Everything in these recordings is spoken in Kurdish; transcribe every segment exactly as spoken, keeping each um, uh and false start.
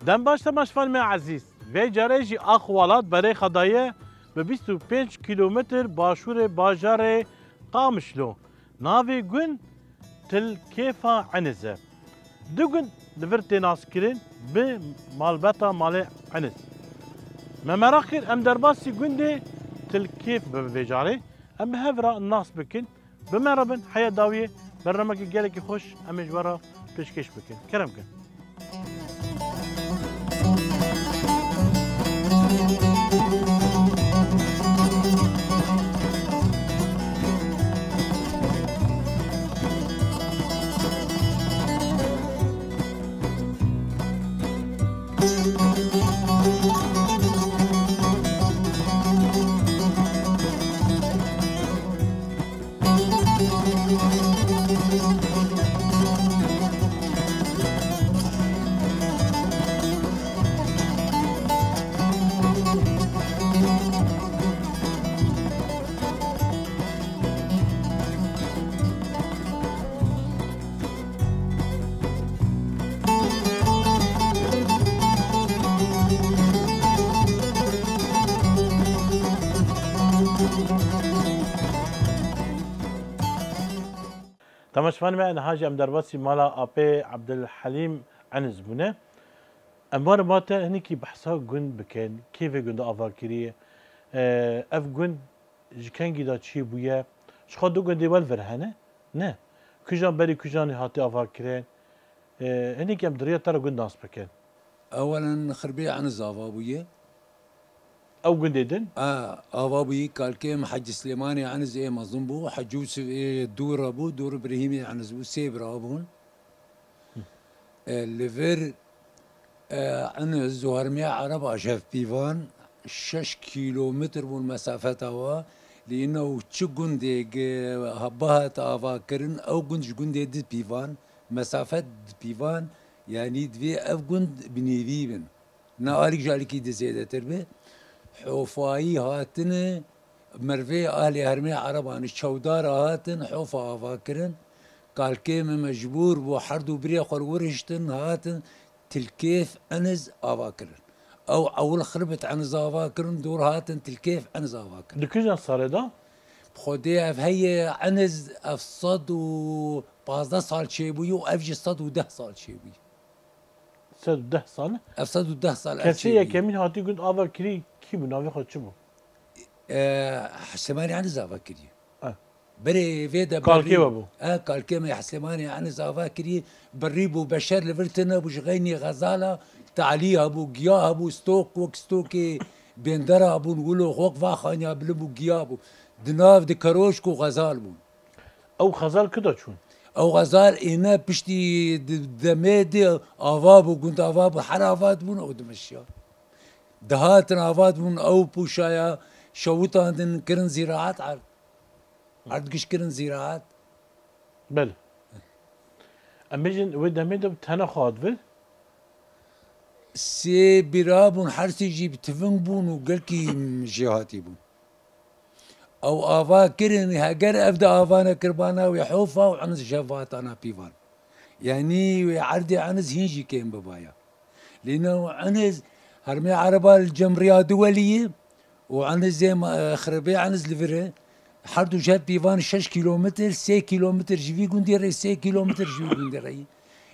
Dem baş temaşevanê me ezîz. Vê carê jî Axwelat berê xwe daye bi bîst û pênc kîlometr başûrê bajarê Qamişlo. Navê gund Til Kêfa Eniz e. Du gund li vir tê naskirin bi malbeta malê Eniz. Me meraq kir em derbasî gundê Til Kêf bibin vê carê. Em bi hev re nas bikin. Bi me re bin, heya dawiyê bernamekî gelekî xweş em ê ji we re pêşkêş bikin. Kerem kin. Temaşevanê me, niha jî em derbasî mala Apê Ebdulhelîm Eniz bûne. Em barin ba te hinekî behsa gund bikin, kê vê gundê ava kiriye, e, ev gund ji kengî de çêbûye, ji xwe du gundê we li vir hene? Ne. Kujan berî kujanê hatiye avakirin? E, hinekî em di riya te re gund nas bikin. Ewelen Xirbê Eniz ava bûye. Ew gundê din? A, ava bûyî kalkêm Hecî Silêmanê Eniz ê mezin bû, Hecî Yûsif ê dû re bû, dû re Birhîmê Eniz bû, sê bira bûn. E, li vir, e, Eniz û Hermiya Ereba ji hev pîvan şeş kîlometr bûn mesafeta wa. Lê îna û çi gundê ge-, ha-, bihat avakirin, ew gund ji gundê di pîvan, mesafet di pîvan, yanî divê ev gund bi nêvî bin. Ne alîk ji alîkî di zêdetir be. Hofayî hatine, mervê ahlê hermê Ereban ji Çewdara hatin, Hofa ava kirin. Kalkê me mecbûr bû, her du birê xwe li wir hiştin, hatin Tilkêf Eniz ava kirin. Ew ewil Xirbit Eniz ava kirin, dor hatin Tilkêf Eniz ava kirin. Di kîjan salê de? Bi xwedê ev heye Eniz ev sed û pazdeh sal çêbûyî û ev jî sed û deh sal çêbûyî. Sed û deh sal. Ev sed û deh sal ev Kesê çêbûyî. Yekemîn hatî gund ava kirî kî bû? Navê xwe çi bû? E, Hesemanê Eniz ava kirî. E. Berê vê de Kalkê berî we bû. E, kalkê me Hesemanê Eniz ava kirî. Berî bû beşer li vir tune bû ji xeynî xezala. Talî hebû, giya hebû, stok wek stokê bêndera bûn, wilo xwe wek va xaniya bilind bû, giya bû. Di nav di keroşk û xezal bûn. Ew xezal kida çûn? Ew xezal êne piştî di-, demê di ava bû, gund ava bû, her ava dibûn ew dimeşiya. Dihatin ava dibûn, ew pûşaya şewitandin, kirin zîraet erd. Erd giş kirin zîraet. Belê. Em bêjin wê demê de tene xwe hat vir. Sê bira bûn, her sê jî bi tivin bûn û gelkî jêhatî bûn. Ew ava kirin, heger ev de ava nekiribana wê Hofa û Eniz ji hev hatana pîvan. Yanî wê erdê Eniz hîn jî kêm bibaya. Lê ne û Eniz hermê Ereba li cem riya Duweliyê û Enizê ma-, Xiribê Eniz li vir e. Her du ji hev pîvan şeş kîlometr, sê kîlometr ji vî gundê re, sê kîlometr ji vî gundê re.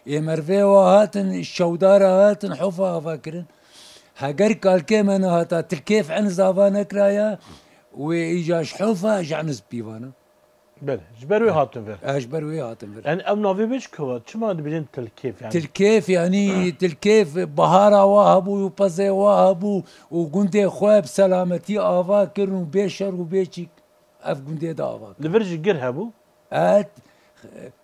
Ê mervê wa hatin, Şewdara hatin, Hofa ava kirin. Heger kalkê me nehata, Tilkêf Eniz ava nekiraya, wê îca ji Hofa, ji Eniz pîvana. Belê, ji ber wê hatin vir. E, ji ber wê hatin vir. Yani ev navê bê ji ku ve? Çima dibêjin Tilkêf yani? Tilkêf yani, Tilkêf bahara wa hebû û pezê wa hebû û gundê xwe bi selametî ava kirin û bê şer û bê çîk ev gundê de ava kirin. Li vir jî gir hebû? Evet,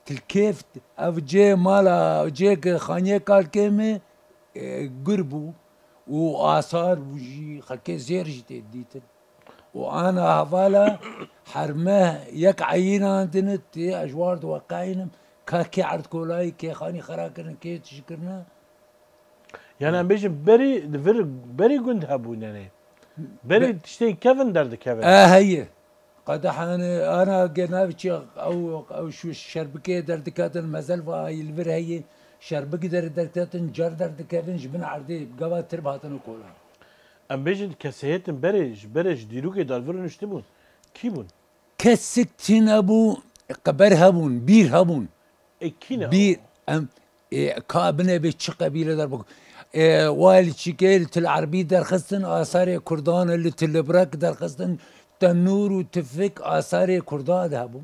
Tilkêf, ev cê mala, cê xaniyê kalkê me, e, gir bû û asar bû jî, xelkê zêr jî tê dîtin. Û ana hevala her meh yek eyînandine tê, ez ji war diweqayînim, ka kê erdkolayî, kê xanî xera kirin, kê tişt kirine. Yani em bêjin berî, li vir berî gund hebûn, yani. Berî Be- tiştên kevin derdikevin. E, heye. Qedehane, ana ge nav çi, ew, ew şu şerbikê derdiketin, mezel va li vir heye. Şerbik der-, derketin, car derdikevin, ji bin erdê gava tirb hatine kolan. Em bêjin keseyetên berê, ji berê ji dîrokê de li vir rûniştibûn. Kî bûn? Kesik tîne bû, qeber hebûn, bîr hebûn. Ê kî ne? Bîr, em, ê, ka binê bê çi qebîle der bik. Ê, wa li çîkê li Til Erbî derxistin, asarê Kurdan li Til Librek derxistin, tenûr û tifik asarê Kurda de hebû.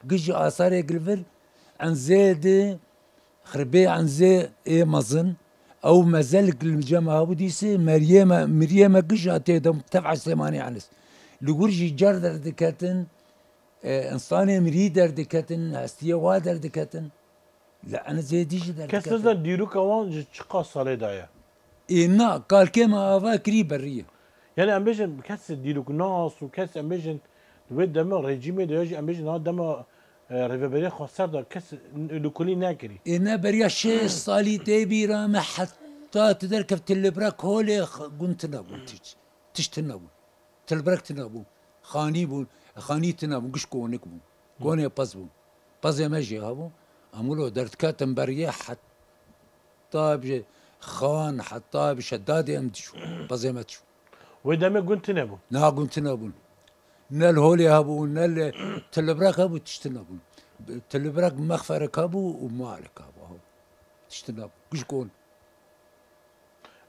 Gijî asarê gilvir, en zêdi, xirbê en zê ê mezin, ew mezelik li cem hebû dîsê, meriyê me, miriyê me gija tê de, tev'a Silêmanî Enis. Li wir jî car derdiketin, e, însanê mirî derdiketin, hestiyê wa derdiketin. Li Enisê dî jî derdiketin. Kes nizan dîroka wan ji çiqas salê de ye? Ê na, kalkê me ava kirî berî ye. Yani em bêjin kes dîroknas û kes em bêjin di wê dema rejîmê de ya jî em bêjin ha dema e, rêveberiya xweser de kes lêkolîn nekirî. Ê ne beriya şêst salî tê bîra me heta tu derkevt Til Librek holê gund tune bûn tişt. Tişt tune bûn. Til Librek tune bûn. Xanî bûn. Xanî tune bûn. Giş konik bûn. Konê pez bûn. Pezê me jî hebû. Em wilo derdiketin beriyê heta bi xan, heta bi şedadê em diçûn. Pezê me diçûn. Wê demê gund tune bûn. Na gund tune bûn. Ne li holê hebû, ne li Til Librek hebû, tişt tune bûn. Til Librek mexferek hebû û malek hebû. Tişt tune bûn. Giş kon.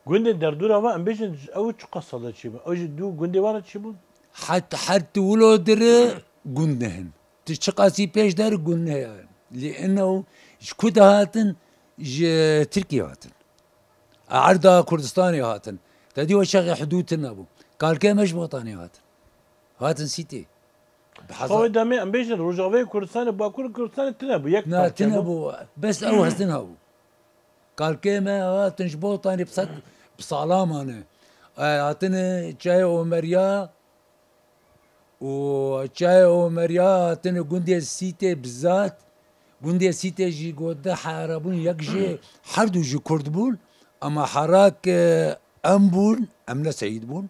Gundên derdora we em bêjin ew çiqas sal de çêbûn? Ew jî dû gundê we re çêbûn? Het her tu wilo dire gund nehin. Tu çiqasî pêş der gund nehin. Lê ino ji ku de hatin? Ji Tirkiyê hatin. Erda Kurdistanê hatin. Te dî we çaxê hidûd tune bû. Kalkê me ji Botanê hatin. Hatin Sîtê. Bi hezar- Xwe demê em bêjin Rojavayê Kurdistanê, Bakur Kurdistanê tune bû. Yek Na, parçe tune bû. bû. Bes ew hezin hebû. Kalkê me hatin ji Botanê bi sed, bi sala mane. E, hatine çayê Omeriya û çayê Omeriya hatine gundê Sîtê bizat. Gundê Sîtê jî got de here bûn, yek jê her du jî Kurd bûn. Ama herak, e, em bûn, em ne seyîd bûn.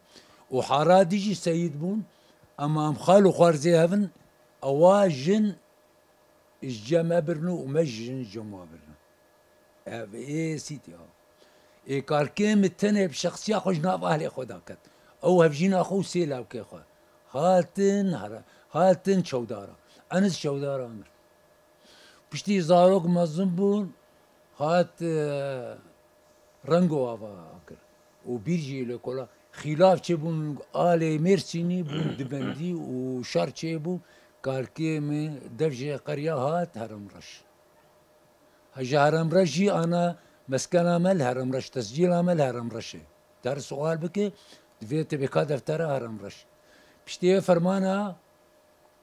Û hera dî jî seyîd bûn. Ama em xal û xwarzê hevin, ewa jin ji cem me birno û me jî jin ji cem wa birno. Ev ê Sîtê ha. Ê Kalkê min tenê bi şexsiya xwe ji nav ahlê xwe daket. Ew hevjîna xwe û sê lawkê xwe. Hatin here, hatin Çewdara. Enis Çewdara mir. Piştî zarok mezin bûn, hat, e, rengo ava kir. Û bîr jî li kola xîlaf çêbûn, alê Mêrsînî bûn dibendî û şer çêbû, Kalkê min dev jê qeriya hat Heremreş. Ji Heremreş jî ana meskena me li Heremreş, tescîla me li Heremreş e. Te re sual bike, divê tu bê ka deftera Heremreş. Piştê fermana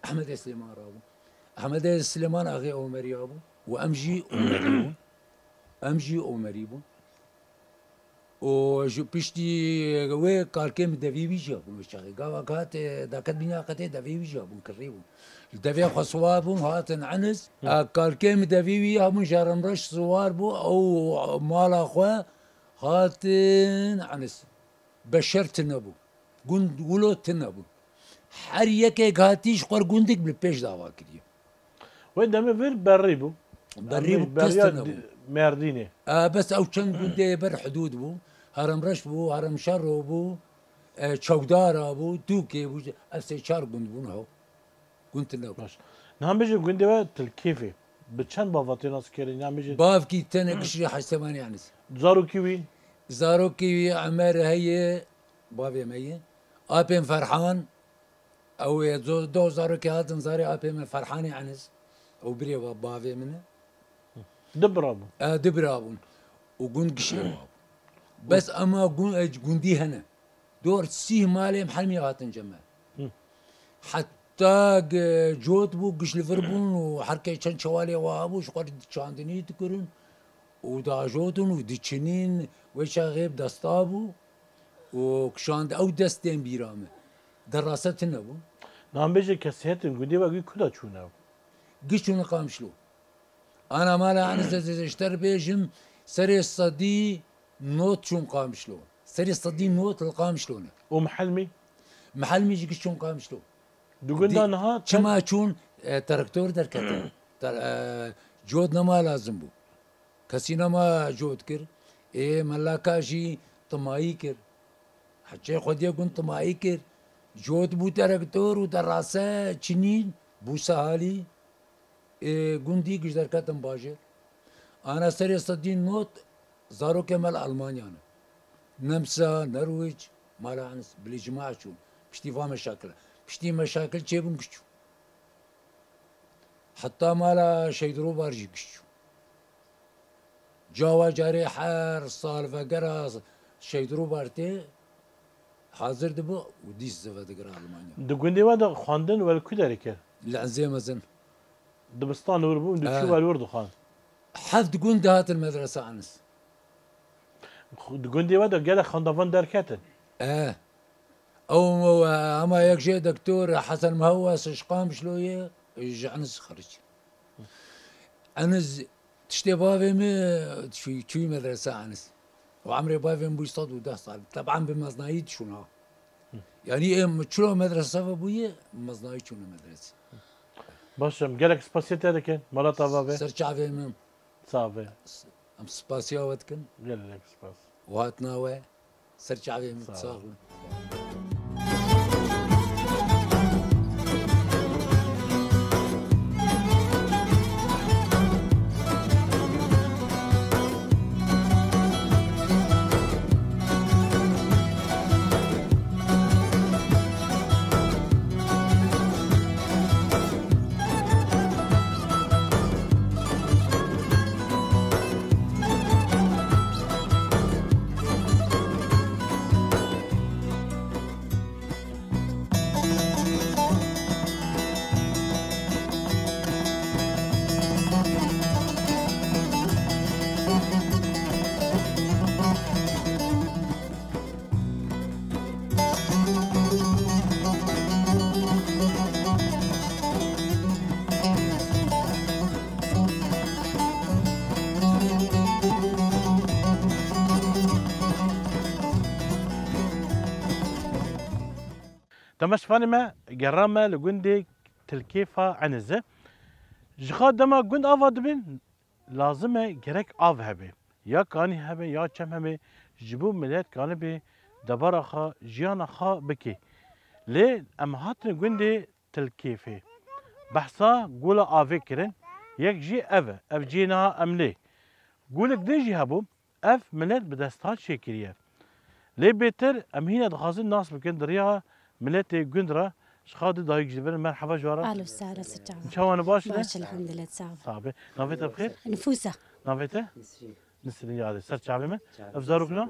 Ehmedê Silêman rabû. Ehmedê Silêman axê Omerî ya bû û em jî Omerî bûn. Em jî Omerî bûn. Û ji piştî wê kalkê min devê wî jî hebûn wê çaxê. Gava ke hate daket bîna qetê devê wî jî hebûn, kirrî bûn. Li devê xwe siwar bûn, hatin Enis. Hı. A, kalkê min devê wî hebûn, ji Heremreş siwar bû, ew mala xwe hatin Enis. Beşer tune bû. Gund wilo tune bû. Her yekek hatî ji xwe gundek bi pêş dava kiriye. Wê demê vir berrî bû. Berrî bû, kes beriya tune bû. Merdînê. E, bes ew çend gundê ber hidûd bû. Heremreş bû, Heremşero bû, e, Çewdara bû, Dûkê bû. Ev sê çar gund bûn ho. Gund tune bû. Baş. Niha bêje gundê we Tilkêfê. Bi çend bava tê naskirin? Niha bêje Bavkî tenê gişrî Hecsemanî Enis. Zarokî wî? Zarokî wî Emer heye, bavê me ye. Apên Ferhan, ew ê do zarokê hatin zarê apê min Ferhanê Enis. Ew birê va bavê min e. Du bira bûn. E, du bira bûn. Û gund gişê wa bû. Bes ema gun-, e, gundî hene. Dor sîh malê Mihelmî hatin cem me. Heta ge-, cot bû, giş li vir bûn û her kes çend çewalê wa hebû, ji xwe re çandinî dikirin û dajotin û diçinîn, wê çaxê bi desta bû û kişand ew destên bîra me. Derase tune bûn. Nan bêje kesiyetên gundê we gî kuda çûne? Giş çûne Qamişlo. Ana mala Enis ez ê ji te re bêjim, serê sedî not çûn Qamişlo. Serê sedî not li Qamişlo ne. Û Mihelmî? Mihelmî jî giş çûn Qamişlo. Di gunda niha çima çûn, e, traktor derketin. Ter-, e, cot nema lazim bû. Kesî nema cot kir. Ê melaka jî timayî kir. Heçê xwediyê gund timayî kir. Cot bû terektor û derase çinîn bû sehalî. Ê gundî giş derketin bajêr. Ana serê sedî not zarokê me li Almanya ne. Nemsa, Nerwîc, mala Enis, bilî cima çûn. Piştî va meşakile. Piştî meşakil çêbûn giş çûn. Heta mala Şeydrobar jî giş çûn. Cawa carê her sal vegera Şeydrobar tê hazir dibû û dîs zive digire Almanya. Di gundê we de xwendin we li ku derê kir? Li Enzê mezin. Dibistan li wir bû, diçû Eh. we li wir dixwend. Heft gund dihatin medresa Enis. Di gundê we de gelek xwendavan derketin. Eh. Ew, ew, hema yek jê doktor Hesen Mihewes ji Qamişlo ye, ji Enis xeric. Enis tiştê bavê min çû-, çûyî medresa Enis. Û emrê bavê min bûyî sed û deh sal. Teban bi meznayî diçûn ha. Yanî em çilo medrese ve bûye, meznayî çûne medrese. Baş e, em gelek spasiya te dikin. Mala te ava be. Ser çavê min. Sax be. Em spasiya we dikin. Gelek spas. Û hatina we. Ser çavê min. Sax ol. Sax bin. Temaşevanê me, gera me li gundê Tilkêfa Enize. Ji xwe dema gund ava dibin, lazim e gerek av hebe. Ya kanî hebe, ya çem hebe, ji bo milet kanibe debara xwe, jiyana xwe bike. Lê em hatin gundê Tilkêfê. Behsa gola avê kirin, yek jî ev e, ev cihê niha em lê. Golek din jî hebû, ev milet bi destan çêkiriye. Lê bêtir em hîne dixwazin nas bikin di riya miletê gund re. Ji xwe du dayik jî dibirin. Merheba ji we re. Alo, sare, siçan. Çawan e, baş ne? Baş, elhamdülillah, sağ ol. Sax be. Navê te bi xêr? Nifûsa. Navê te? Nisrîn. Nisrîn, yadê. Ser çavê min. Ev zarok na?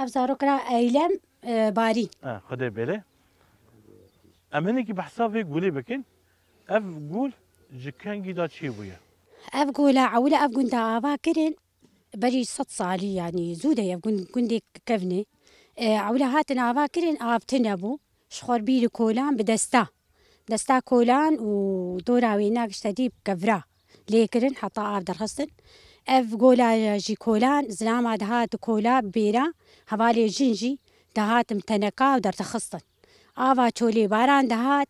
Ev zarok na Eylem, e, Barî. E, Xwedê bêle. Em hinekî behsa vê gulê bikin. Ev gul ji kengî de çêbûye? Ev gula ewile ev gunda ava kirin. Berî sed salî, yanî zû de ye, gund-, gundê kevnê. E, ewle hatin ava kirin, av tune bû. Ji xwe bîrî kolan bi desta. Desta kolan û dora wêna giştedî bi kevra lê kirin, heta av derxistin. Ev gola jî kolan, zilama dihat kola bi bêra, hevalê jin jî dihatin bi teneka û derdixistin. Ava çolê baran dihat,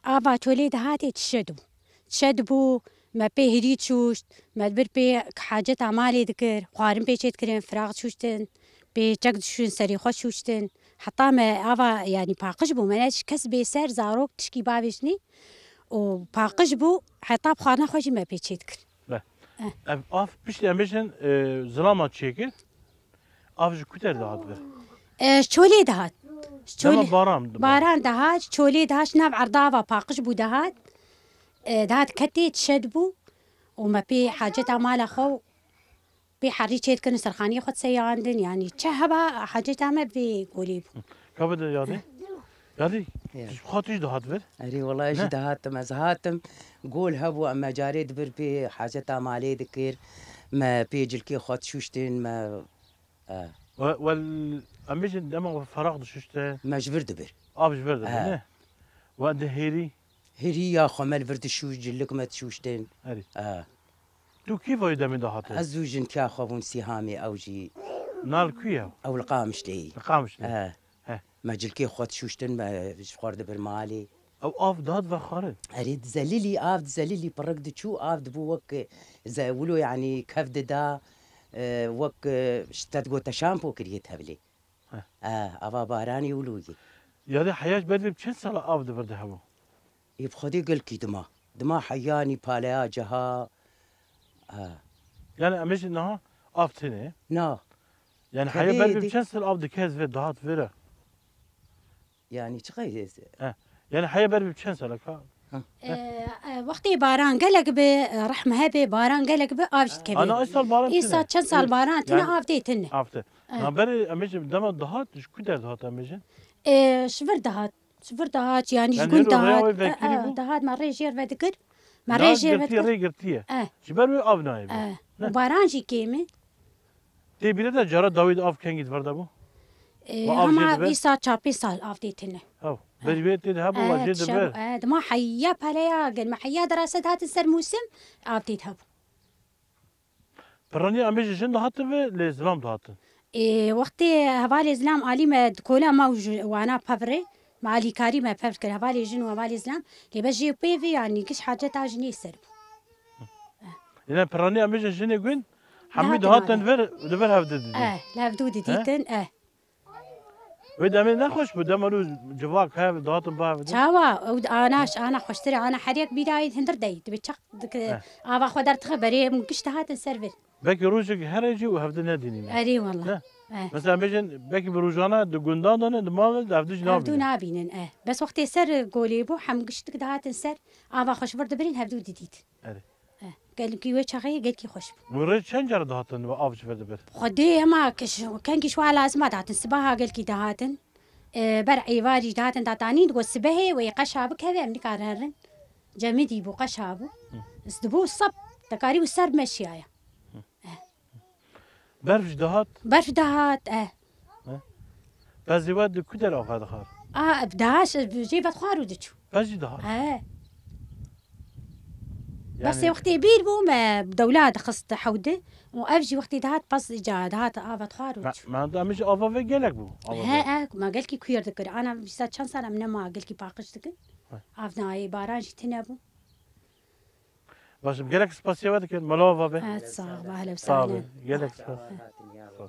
ava çolê dihatê çişe dibû. Çişe dibû, me pê hirî çûşt, me dibir pê haceta malê dikir, xwarin pê çê dikirin, firaq çûştin, pê çek dişûştin, serê xwe çûştin. Heta me ava, yanî paqij bû, me ne kes bê ser, zarok, tişkî bavêjinî û paqij bû, heta bi xwarina xwe jî me pê çê dikir. Be. Eh. Ev av piştî em bêjin, e, zilama çêkir, av ji ku der dihat vir? E, ji çolê dihat. Ji Dema çolê. baran dibat. Baran dihat, ji çolê dihat, ji nav erdava paqij bû dihat. E, dihat ketê, çişe dibû û me pê haceta mala xwe û pê herî çê dikirin, serxaniyê xwe diseyandin, yanî çi heba haceta me vê golê bû. Ka bide yadê. Yadê, Ya. tu ji xwe tu jî dihat vir? Erê, wela ez Ne? jî dihatim, ez hatim. Gol hebû, em me carê dibir pê haceta malê dikir. Me pê cilkê xwe dişûştin, me, e. We, wel, em bêjin dema we feraq dişûşte. Me ji vir dibir. Av ji vir dibir, E. ne? We di hêrî? Hêrî ya xwe me li vir dişûşt, cilik me dişûştin. Erê. E. Tu kî vayî demê de hate? Ez û jintiya xwe bûn Sîhamê, ew jî. Na li ku ye? Ew li Qamişlê ye. Li Qamişlê. He. He. Me cilkê xwe dişûştin, me ji xwe re dibir malê. Ew av dihat vexwarin? Erê, dizelilî, av dizelilî, pirik diçû, av dibû wek ze-, wilo, yanî kev dida, E, wek, e, ji te digot te şampo kiriye tevlê. Heh. E, ava baranê û lûyê. Yanî heya ji ber vê bi çend sala av di vir de hebû? Ê bi Xwedê gelkî dima. Dima heyanî paleya ceha. E. Yani em ê jî niha av têne. Na. Yani heya ber vê bi çend sal av dike ez vê dihat vê re? Yani çi qeyd? He. Yani heya ber bi çend sal ka? Ha. E, e, wextê baran gelek bi, e, rehm hebe, baran gelek bi, av jî dikeve. Ana, îsal baran tine. Îsal çend sal baran tine, yani av tê tine. Av tê. E. Na berê em ê jî dema dihat, ji ku der dihat em ê jî? E, ji vir dihat. Ji vir dihat, yani ji gund dihat. E, e, dihat me rê jêr vedikir. Me rê jêr girtiye, vedikir. Rê girtiye. E. Ji ber wê av nayê. E. Û baran jî kêm e. Tê bîre de cara dawî de av kengî di vir de bû? E, hema vî sal çar pênc sal av tê tine. Ew. Berî vê tê de hebû, e, wa jê di vir. E, dima heya peleya gel, me heya derase dihatin ser mûsim, av tê de hebû. Piranî em ê ji jin dihatin ve, lê zilam dihatin. Ê, wextê hevalê zilam alî me di kola me û ji wana pev re, me alîkarî me pev kir, hevalê jin û hevalê zilam, lê be jê pê vê yanî giş haceta jinê ser bû. Yine piranî em ê ji jinê gund, hemî dihatin ver, li ber hevdû didîtin. Eh, li hevdû didîtin, eh. Wê demê nexweş bû, dema rû civak hev, dihatin ba hev. Çawa? Ew ana, ana xweştir e, ana her yek bîra yê hundir dey. Dibê çaq dik-, ava xwe derdixe berê, hûn giş dihatin ser vir. Belkî rojek here jî û hevdi nedînîne. Erê wela. Ne? Eh. Mesela bêjin, belkî bi rojane di gundan de ne, di mal de hevdi jî nabînin. Hevdu nabînin, eh. Bes wextê ser golê bû, hemû giş dik dihatin ser, ava xwe ji vir dibirîn, hevdu didîtin. Erê. Eh, gelkî wê çaxê gelkî xweş bû. Wê rê çend car dihatin ve av ji vir dibir? Xwedê hema kiş-, kengî ji wa lazima dihatin. Sibaha gelkî dihatin. Eh, ber êvarî dihatin datanîn, digot sibehê wê qeşa bikeve, em nikarin herin. Cemidî bû, qeşa bû. Hı. Dibû sep, te karî û ser meşiyaya. Hı. Eh. Berf jî dihat? Berf dihat, eh. He? Pezê we di ku der ava dixwar? A, dihat, jê vedixwar û diçû. Pez jî dihat? He. Bes ê wextê bîr bû, me dewla dixist hewdi û ev jî wextê dihat, pez îca dihat ava dixwar û diçû. Me, me em jî ava vê gelek bû, ava vê. He, e, me gelkî kuyir dikir. Ana, vîsa çend sal em nema gelkî paqij dikin. He. Av nayê, baran jî tine bû. Baş, gelek spasiya we dikin. Mala we ve. Evet, sağ ol, ahlen ve sahlen. Sağ olun. Gelek spas. Sağ ol.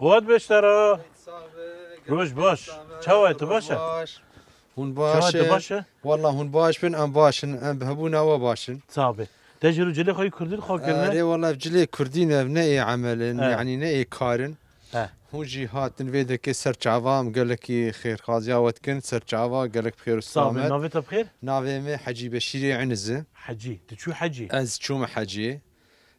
Quwet be ji te re. Roj baş. Çawa ye, tu baş e? Hûn baş e? Walla hûn baş bin, em baş in, em bi hebûna we baş in. Sax be. Te jî rû cilê xwe yî kurdî li xwe kirine? Erê walla ev cilê kurdî ne, ev ne ê emel in, yanî ne ê kar in. He. Hûn jî hatin vê dekê ser çava, em gelekî xêrxaziya we dikin, ser çava gelek bi xêr û selamet. Sax be, navê te bi xêr? Navê me Hecî Beşîrê Iniz e. Hecî, tu çû hecî? Ez çûme hecî.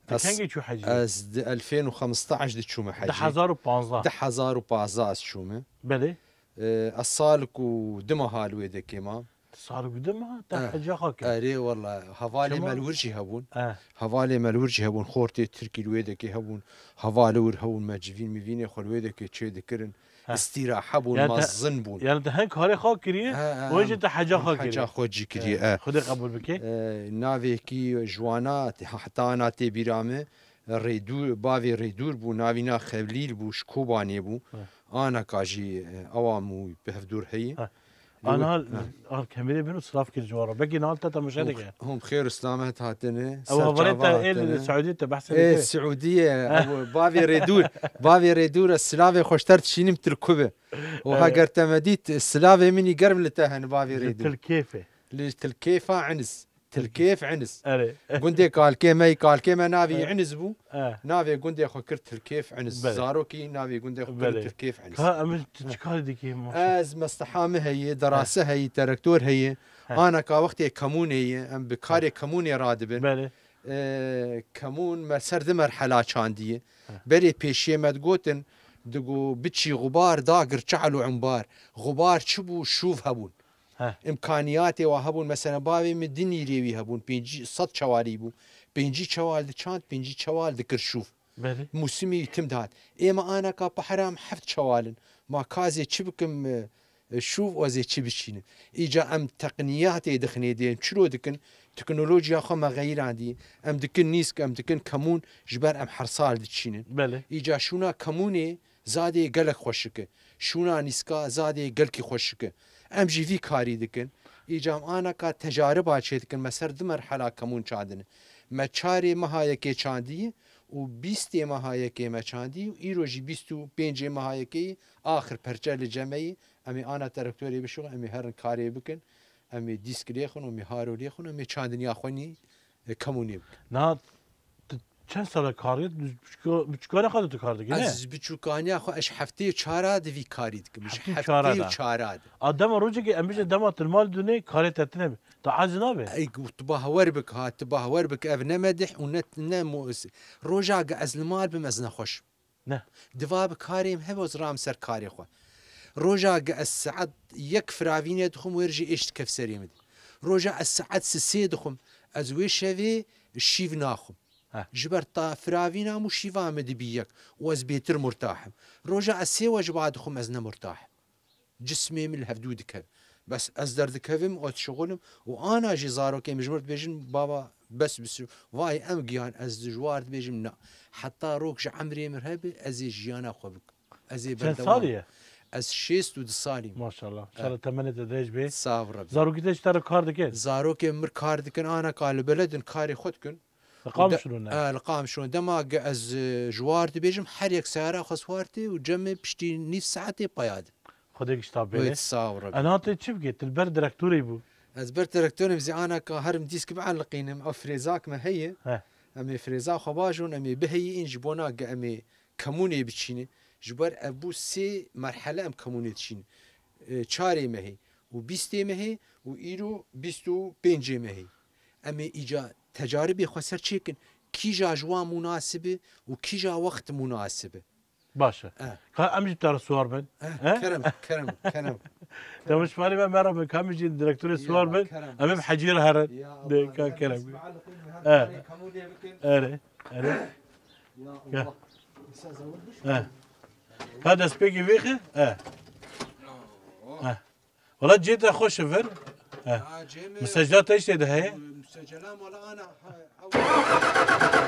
Tu kengî çû hecî? Ez di elfên û xemstaş de çûme hecî. Du hezar û panzdeh. Du hezar û panzdeh ez çûme. Belê. E, ez salik û du meha li wê dekê mam. Salik û du meha? Te heca xwe kir? Erê wela, hevalê me li wir jî hebûn. Eh. Hevalê me li wir jî hebûn, xortê Tirkî li wê dekê hebûn. Hevalê wir hebûn, me civîn mivînê xwe li wê dekê çê dikirin. Îstîrahe bûn, mezin bûn. Yani te hin karê xwe kiriye, wê jî te heca xwe kiriye. Heca xwe cî kiriye, e. Xwedê qebûl bike. E, navê yekî ji wana, heta ana tê bîra me, Rêdûr, bavê Rêdûr bû, navîna Xelîl bû, ji Kobanê bû. Ana ka jî, e, ewa mû bi hevdûr heye. Ana al, al kemerê bin û silav kir ji wan re. Belkî nal te temaşe dike. Hûn bi xêr û silamet hatine. Ew hevalê te ê li Siûdî te behsê dike. Ê, Siûdî ye. Ew bavê Rêdûr. Bavê Rêdûr, ez silavê xweşter dişînim tu li ku be. Û heger te me dît, silavê min î germ li te hene bavê Rêdûr. Li Tirkiyê fe. Li Tilkêfa Iniz. Tilkêf Iniz. Erê. Gundê kalkê me, kalkê me navê Iniz bû. Eh. Navê gundê xwe kir Tilkêf Iniz. Belê. Zarokî navê gundê xwe kirin Belê. Tilkêf Iniz. Ka em tu çi karî dikî, maşallah? Ez mesteha min heye, derase heye, terektor heye. Heh. Anaka wextê kemûnê ye, em bi karê kemûnê radibin. Belê. E, kemûn me ser di merhela çandiye. Heh. Berê pêşiyê me digotin, digo biçî xubar dagir çal û umbar. Xubar çi bû? Şûv hebûn. Heh. Îmkaniyatê wa hebûn, mesela bavê min di nîrê wî hebûn, pêncî sed çewalî bû. Pêncî çewal diçand, pêncî çewal dikir şûv. Belê. Mûsimî tim dihat. Ême anaka pehra em heft çewal in. Ma ka ez ê çi bikim, e, e, şûv, ez ê çi biçînim? Îca em teqniyatê dixinê dê, em çilo dikin, teknolojiya xwe me xeyirandî. Em dikin nîsk, em dikin kemûn, ji ber em hersa li diçînin. Belê. Îca şûna kemûnê zadê gelek xweşik e. Şûna nîska zadê gelkî xweşik e. Em jî vî karî dikin. Îca em anaka tecariba çê dikin. Me ser di merhela kemûn çandine. Me çarê meha yekê çandî û bîstê meha yekê me çandî û îro jî bîst û pêncê meha yekê axir perçe li cem me yî. Em ê ana terektorê bişixin, em ê herin karê bikin. Em ê dîsk lê xwin û em ê haro lê xwin, em ê çandiniya xwe nî, e, kemûnê bikin. Niha tu çend sal e kar dikî? Biçûka-, biçûkane xwe de tu kar dikî, ne? Ez biçûkaniya xwe, ez heftê û çara de vî karî dikim. Heftê û çara de. Heftê û çara de. A dema rojekê em bêje dema tu li mal dûnê karê te tune be. Tu ez nabe? Ey, tu bawer bik ha, tu bawer bik, ev ne medih û ne, ne mo-, roja ge ez li mal bim ez nexweş im. Ne. Diva bi karê min hebe ez ram ser karê xwe. Roja ge ez saet yek firavînê dixwim, wêr jî êş dikef serê min de. Roja ez saet sisê dixwim, ez wê şevê şîv naxwim. Heh. Ji ber ta firavîna min û şîva min dibî yek û ez bêtir murtah im. Roja ez sê wecba dixwim, ez ne murtah im. Cismê min li hevdû dikeve. Bes ez derdikevim û ez dişixulim û ana jî zarokê min ji min re dibêjin, baba, bes bisir. Vay em giyan, ez ji war dibêjim, na. Heta rok ji emrê min hebe, ez ê jiyana xwe bikim. Ez ê Çend berdewam salî ye? Ez şêst û du salî me. Maşallah. Eh. Şala temenê te dirêj bê. Sağ ol Rebbi. Zarokî te ji te re kar dikin? Zarokê min kar dikin, ana ka li beled in karê xwe dikin. Li Qamişlo ne? E, li Qamişlo. Dema ge ez, e, ji war dibêjim, her yek seyara xwe swar tê û cem me piştî nîv saetê peya din. Xwedê gişta bêne. Wê sağ ol Rebbi. Ena tê çi bikê? Tu li ber direktorê bû. Ez ber direktorê zî anaka herim dîsk bieliqînim. Ev frêzak me heye. He. Em ê frêza xwe bajon, em ê biheyî în ji bona ge em ê kemûnê biçîne. Ji ber ev bû sê merhele em kemûnê diçîne. E, çarê mehê û bîstê mehê û îro bîst û pêncê mehê. Em ê îca tecaribê xwe ser çêkin. Kîja ji wan munasib e û kîja wext munasib e. Baş e. Eh. Ka em jî bi te re siwar bin? Eh, He? kerem, kerem, kerem. Te min şifanî me, me re bin. Ka em jî direktorê Ya, siwar bin. kerem. Em ê bi hecî re herin. Ya De, Allah, ka ya kerem. Bismillah, her Eh. karê kemûnê bikin. Erê, erê. Ya Ya. Allah. Îsa zewil biş. Eh. Ka destpêkê vêxe? Eh. Oh. Eh. Wala cê te xweş e vir. Eh. Ha, cê me Misecla te işte de heye. Misecela mala ana, ha, ew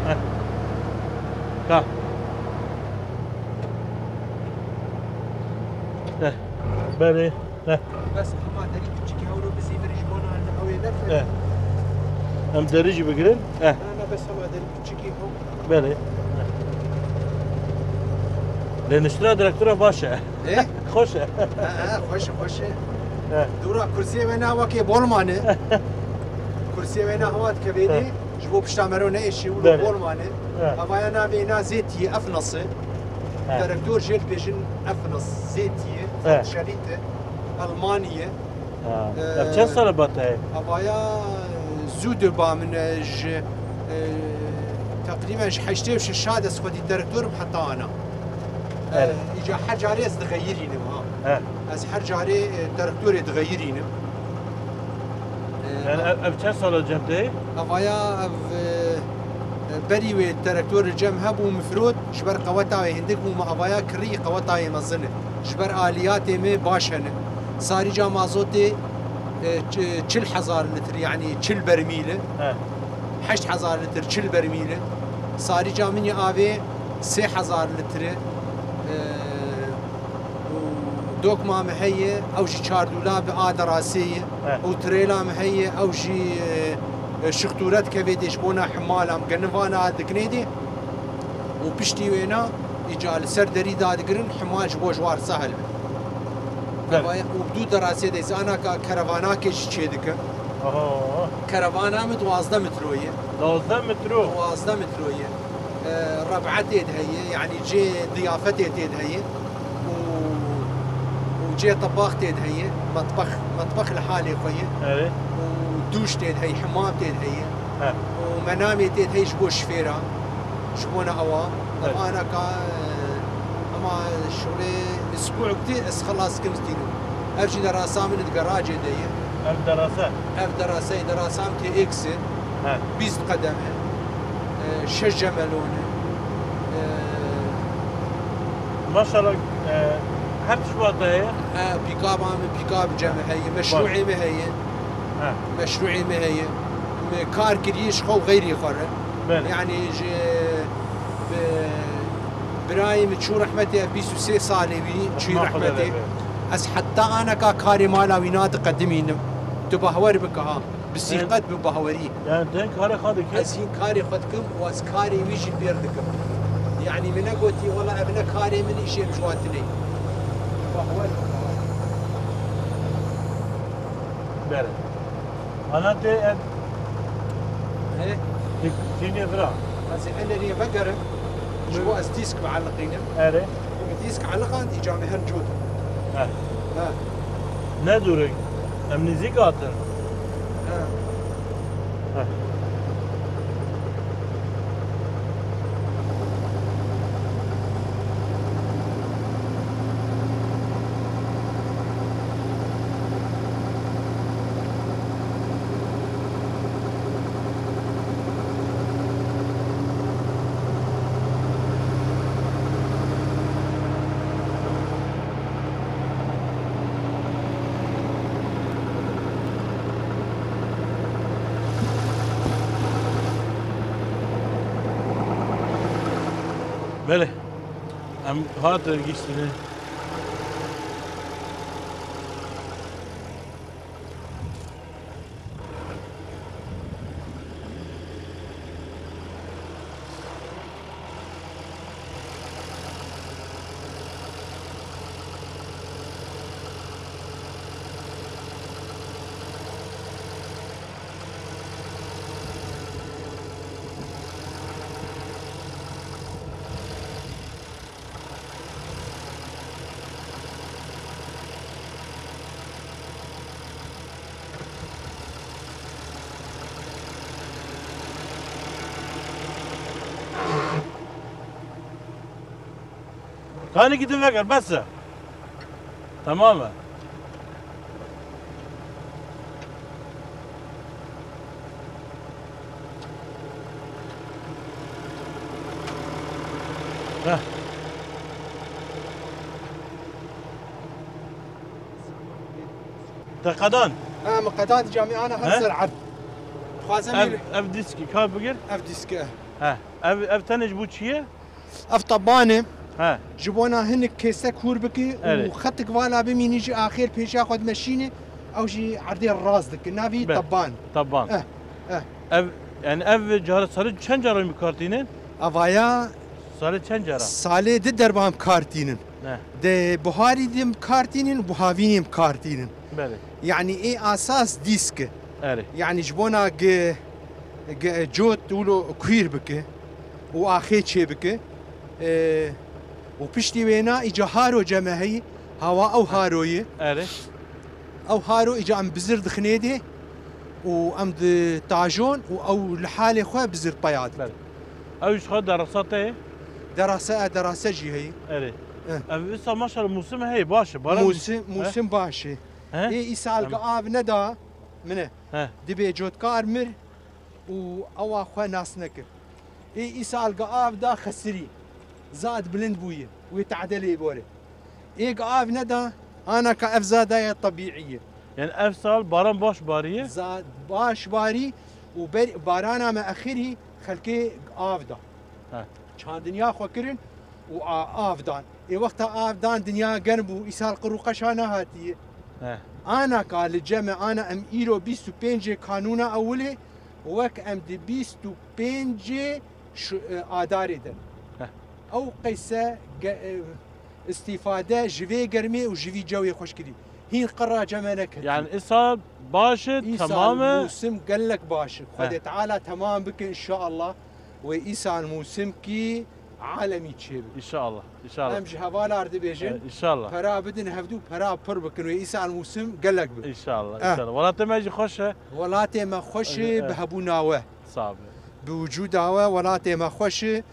Heh. Ka. Heh. Belê. Heh. Bes hema derî piçikî ew ro bizî vir ji bona li ew ê nefir. Heh. Em derî jî bigirin. Heh. Na, na, bes hema derî piçikî ew. Belê. Lê niştina direktora baş e. Ê? Xweş e. He, he, xweş e, xweş e. He. Dûra kursiyê wê na wekê bol mane. Kursiyê wê na hewa dikevê He. dê, ji bo pişta mero neêşî û Belê. bol mane. He. Hevaya navê na zêtiyê, efnasê. He. Direktor jê dibêjin efnas, zêtiyê, He. Şerîte, Elmaniye. Ha. Ee, Ev çend sal e ba te ye? Avaya zû de ba min e, ji, e, teqrîben ji heştê û şeş de ez xwedî direktor im heta ana. E, Evet. Îca her carê ez dixeyirînim ha. Evet. Ez her carê, e, direktorê dixeyirînim. E, Yani ev, ev çend sal e cem te ye? Avaya ev, e, e, berî wê direktor li cem hebû, min firot, ji ber qeweta wê hindik bû, me avaya kirî, qeweta wê mezin e. Ji ber aliyatê me baş hene. Sarîca mazotê, e, ç-, çil hezar litr, yani çil bermîl e. He. Heşt hezar litr çil bermîl e. Sarîca min yê avê sê hezar litr e. E, û Dokma me heye, ew jî çar dûlab a derasê ye. He. Û trêla me heye, ew jî, e, e, şixtûret kevê dê ji bona himala em genin vana dikinê dê. Û piştî wêna, îca li ser derî dadigirin, himal ji bo ji war sahil be. Belê. Û dû derasê de zana ka kerevanakê jî çê dikin. Aha. Kerevana min duwazdeh metro ye. Duwazdeh metro? Duwazdeh metro ye. E, reb'e tê de heye, yanî cê diyafetê tê de heye. Û, û cê tebax tê de heye. Metbex, metbex li halê xwe ye. Evet. Û dûş tê de heye, himam tê de heye. He. Û menamê tê de heye ji bo şifêra. Ji bona ewa. Evet. Ev anaka, e, ema şûlê isbû gotî, ez xelas kim stînim. Ev jî derasa min di garajê de ye. Ev derasa? Ev derasa ye, derasa min T X e. He. Bîst qedem e. E, şeş cemelon e. E, Maşallah, e, her tişt wate heye? E, pîkaba min, pîkab cem heye, meşrûê min heye. He. Meşrûê min heye. Me kar kiriye ji xwe û xeyrê xwe re. Belê. Yanî ji bi-, birayê min çû rehmetê, ev bîst û sê salê wî çû rehmetê. Rehma Xwedê be. Ez heta aneka karê mala wî nadiqedimînim. Tu bahwer bike ha. Bi sîqet, bi bahwerî. Yani sen karê xwe dikî? Ez hîn karê xwe dikim û ez karê wî jî pêr dikim. Yanî min negotî, wela ev ne karê min, îşê min ji wan tune ye. Bahwer bike ha. Belê. Ana tê ev He? Tînê vira. Ez ê eneriyê vegerim. Ji bo ez dîsk bieliqînim. Erê. Û dîsk eliqand, îca me her cot. He. He. Ne dûr e. Em nêzîk hatin. He. He. Belê. Em hatin gihîştine. Kanekî din veger, bes e. Tamam e. Heh. Te qedan? Ha, min qedan, camî ana her ser erd. Dixwazim Ev, ev dîskî ka bigir? Ev dîskî. He. Ev, ev tenê ji bo çi ye? Ev teban e. He. Ji bona hinek kêsek hûr bikî û Erê. Xetik vala bimînî jî axêr pêşiya xwe dimeşînî, ew jî erdê rast dike. Navî Be. Teban. Teban. Eh, eh. Ev, yani ev cara, salê çend cara em kar tînin? Evaya Salê çend cara? Salê di derba em kar tînin. Ne. Di buharî de em kar tînin, bi havînê em kar tînin. Belê. Yani ê asas dîsk e. Erê. Yani ji bona ge, ge, cot wilo kuîr bike û axê çê bike. E, û piştî wêna îca haro cem e heyî, hawa ew haro ye. Erê. Ew haro îca em bizir dixinê dê û em ditajon û ew li halê xwe bizir peya dike. Belê. Ew ji xwe derasa te ye? Derasa, e, derasa jî heye. Erê. Eh. Ev wisa maşallah mûsim heye, baş e, baran Mûsim, He? mûsim baş e. He? Ê îsal Em- gi av neda min e. He. Dibê cotkar mir û ewa xwe nas nekir. Ê îsal gi av da xesirî. Zad bilind bûye. Wê tade lê bore. Ê gi av neda, anaka ev zada ye tebîî ye. Yani ev sal baran baş bariye? Zad baş barî û ber, barana me exirî xelkê av da. He. Çandinya xwe kirin û a, av dan. Ê wexta av dan dinya germ bû, îsal qir û qeşa nehatiye. He. Ana ka li cem e, ana em îro bîst û pêncê kanûna ewilê, wek em di bîst û pêncê şu-, e, adarê de. Heh. Ew qeyse ge-, e, îstîfade ji vê germê û ji vî cewê xweş kirî. Hîn qira cem e neketiye. Yani îsal baş e, îsal temam e. Mûsim gelek baş e. Heh. Xwedê Teala temam bike inşallah. Wê îsal mûsim kî alemî çêbibe. İnşallah, inşallah. Em ji hevalar dibêjin, e, inşallah, pera bidin hevdû, pera pir bikin wê îsal mûsim gelek be. İnşallah, eh, inşallah. Welatê me jî xweş e. Welatê me xweş e, eh, bi hebûna we. Sağ be. Bi wicûda we welatê me xweş e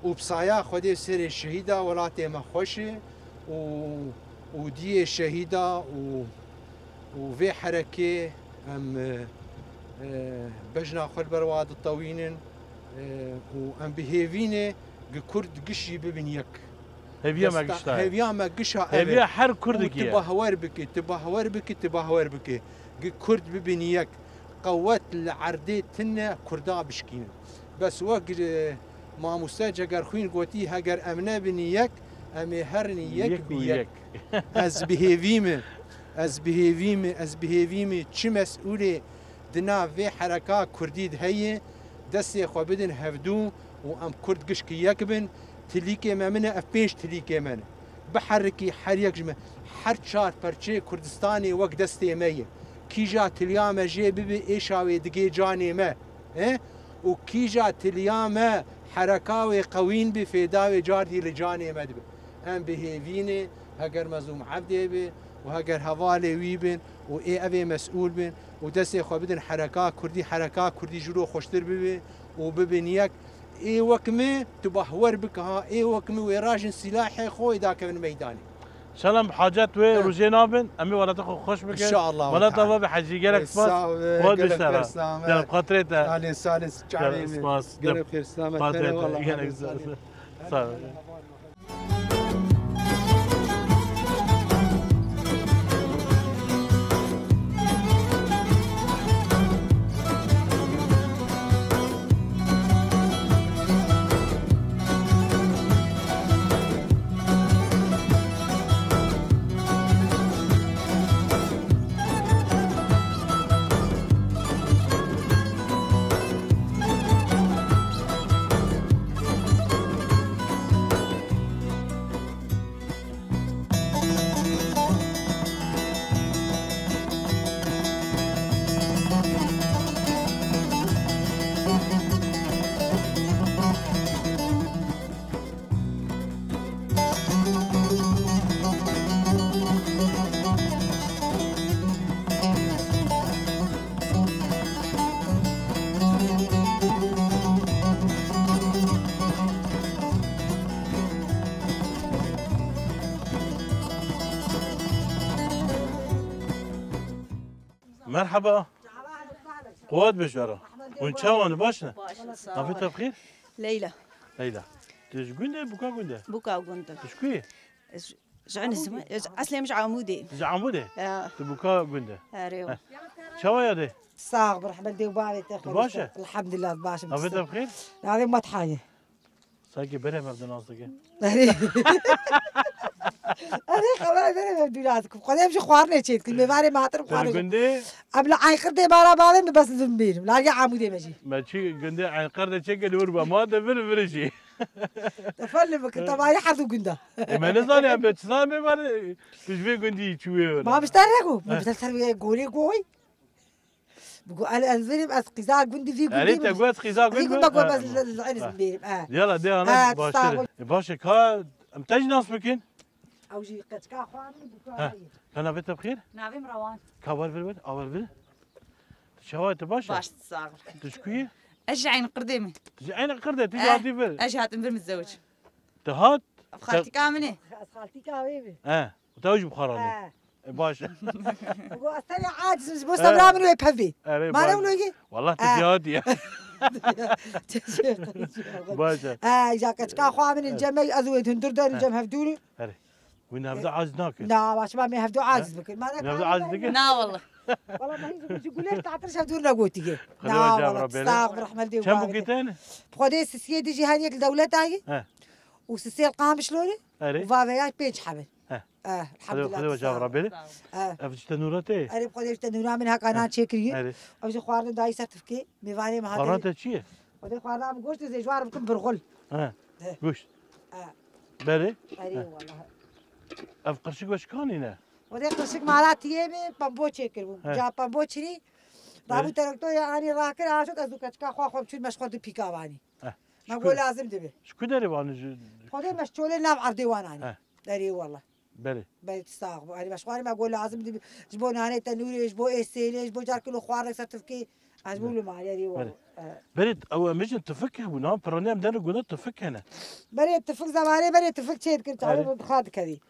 û bi saya Xwedê serê şehîda welatê me xweş e û, û diyê şehîda û, û vê herekê em, e, e, bejna xwe li ber wa ditewînin, e, û em bi hêvî ne gi Kurd gişî bibin yek. Hêviya me gişta ye. Hêviya me gişa ev e. Hêviya her Kurdekî ye. Û tu bahwer bike, tu bahwer bike, tu bahwer bike. Gi Kurd bibin yek. Qewet li erdê tune Kurda bişkînin. Bes wek, e, mamoste Cegerxwîn gotî, heger em nebin yek, em ê herin yek bi yek. Yek û yek. Ez bi hêvî me, ez bi hêvî me, ez bi hêvî me çi mesûlê di nav vê hereka Kurdî de heye, destê xwe bidin hevdû û em Kurd gişkî yek bin. Tilîkê me min e, ev pênc tilîkê me ne. Biherikî her yek ji me. Her çar perçeyê Kurdistanê wek destê me ye. Kîja tiliya me jê bibe êşa wê digê canê me. E? Û kîja tiliya me hereka wê qewîn bi fêda wê cardî li canê me dibe. Em bi hêvî ne, heger Mezlûm Evdê be û heger hevalê wî bin û ê evê mesûl bin û destê xwe bidin hereka Kurdî, hereka Kurdî ji ro xweştir bibe û bibin yek. Ê wek min tu bahwer bike ha, ê wek min wê rajin sîlahê xwe ê dakevin meydanê. Selam, hacet wê, eh, rojê nabin, em ê welata xwe xweş bikin. İnşallah. Welata we bi hecî, gelek spas. Sağ ol, gelek spas. Xwe biştera. Gelek xatirê te. Alê salê çavê min. Spas. Gelek xêr, selamet. Xatirê te, gelek spas. Sağ ol. Merhaba. Quwet be jara. Hûn çawan, baş ne? Baş, sağ ol. Navê te bi xêr? Leyla. Leyla. Tu ji gund e, Buka gund e? Buka gund e. Tu ji ku yî? Ez ji, ji Enîz me, ez eslê min ji Amûdê. Ji Amûdê? Ya. Tu Buka gund e? Erê. Heh. Çawa yadê? Sax bir, rehmet dê û bavê te. Tu baş e? Elhamdülillah, baş im. Navê te bi xêr? Navê Matha ye. Sanki berê me bi nas dikin. Erê. Erê, xeber berê me bi nas dikin. Xwedê em ji xwarinê çê dikin. Mêvanê me hatin. Tu li xwarin gundê? Em li Eynqirdê me re bavê min bes dibin bêrim. Largê Amûdê me jî. Me çi gundê Eynqirdê çêke li wir be. Ma de vir vir jî. Te fel li bikir, te bayî her du gunda. E, me nizane em be çi zan me var, tu ji vê gundî çûyê were. Ma bişter rego. Ma bişter ser wê golê goy. Bigo, el, ez verim, ez qiza gundî vî gundî. Erê, te got qiza gundî. Vî gundî, bes li, li, li, bêrim, e. Yala, de ana, baş e. E, baş e, ka, em te jî nas bikin? Ew jî qeçka xwe min, Buka ye. Ka navê te bi xêr? Navê min Rewan. Ka wer vir vir, a wer vir. Tu çawa, tu baş e? Baş, sağ ol. Tu ji ku yî? Ez ji Eynqirdê me. Tu ji Eynqirdê, tu jî hatî vir. Ez jî hatim vir, mizewc. Tu hat? Ev xaltîka min e. Ez xaltîka wê me. He. Te ew jî bi xwe re anî. He. E, baş e. Go, ez tenê aciz im, ji bo sebra min wê pevê. Erê, mane baş. Wilo yê? Wallah, tu, he, cihadî ye. Baş e. E, ja keçika xwe min, he, cem me, ez wê hundir derin, he, cem hevdû. Erê. Wî hevdû aciz nakin. Na, baş, ma me hevdû aciz bikin. Mane hevdû aciz dikin? Na, wallah. Wallah, ma hîn ji gulê tatir hevdû negotiye. Na, wallah, sağ ol, rehmet dê. Çend bûkî te ne? Xwedê sisiyê dijî her yek li dewleta ye. He. Û sisiyê li Qamişlo ne. Erê. Û vaveya pênc heb in. Heh. Eh, Xwedê, elhamdulillah, Xwedê we sağ ol. Cavra bêre. Eh. Ev ji tenûra te? Erê, bi Xwedê ji tenûra min heka nan çêkirî. Erê. Ev jî xwarin dayî ser tifkê. Mêvanê me Xwarin hatê. Te çi ye? Xwedê xwarina min goşt, ez ê ji wan re bikim birxul. He. Eh. Goşt. Eh. Berê? Erê, he, wallahî. Ev qirşik we ji kanî ne? Xwedê qirşik mala tiyê min pembo çêkiribû. He. Ca pembo çirî. He. Rabû teraktoya anî rakir, aşot ez û keçika xwe xwe biçûn meşxol di pîka vanî. Eh. Me got lazim dibe. Ji ku derê wan ji Xwedê me ji çolê nav erdê wan anî. Eh. Erê wala. Belê. Belê tu sax bû. Erê me ji xwarê me got lazim dibe. Ji bo nanê tenûrê, ji bo ê sêlê, ji bo carkê lo xwarnek ser tifkê. Ez bûm li malê erê wala. Belê. Eh. Belê ew em bijin tifik hebû. Niha piranî em derin guna tifik hene. Belê tifik zemanê belê tifik çê dikir. Çavê Erê. Bi xwe dikevî.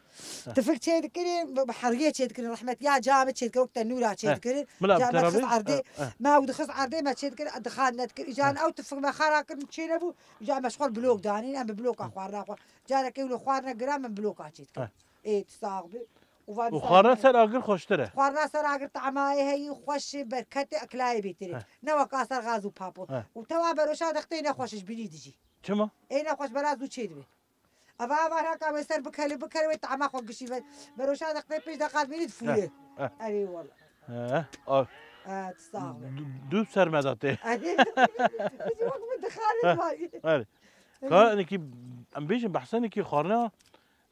Tifik çê dikirin, bi, bi heriyê çê dikirin, rehmet ya camê çê dikirin, wek tenûra çê Heh. Dikirin. Bila Ca bi me dixist teravî? Erdê, Heh, heh. Me ew dixist erdê me çê dikirin, dixan ne dikirin. Îcan Heh. Ew tifik me xera kirin çê nebû, îcan me ji xwe li blok danîn, em bi bloka Heh. Xwarina xwe. Careke wilo xwarine giran, em bi bloka çê dikirin. Heh. Ê, tu sax bi. Û van Û xwarina ser agir xweştir e. Xwarina ser agir tamahê heyî, xweş e, berket e, eklayê bêtir e. Heh. Ne weka ser gaz û papo. Heh. Û tewa beroşa dextê ne xweş e, ji binî dijî. Çima? Ê ne xweş, bela zû çê dibe. Ava, ava, haka wê ser bikele, bikele, wê tama xwe gişî ve. Beroşa deqê pênc deqa bînî difûre. Eh, eh. Erê wala. Eh, ah. Eh, tu sax be. Du, du ser me da tê. Erê. Ji wek min dixare Eh, vay. Erê. Ka enekî, em bêjin behsa enekî xwarina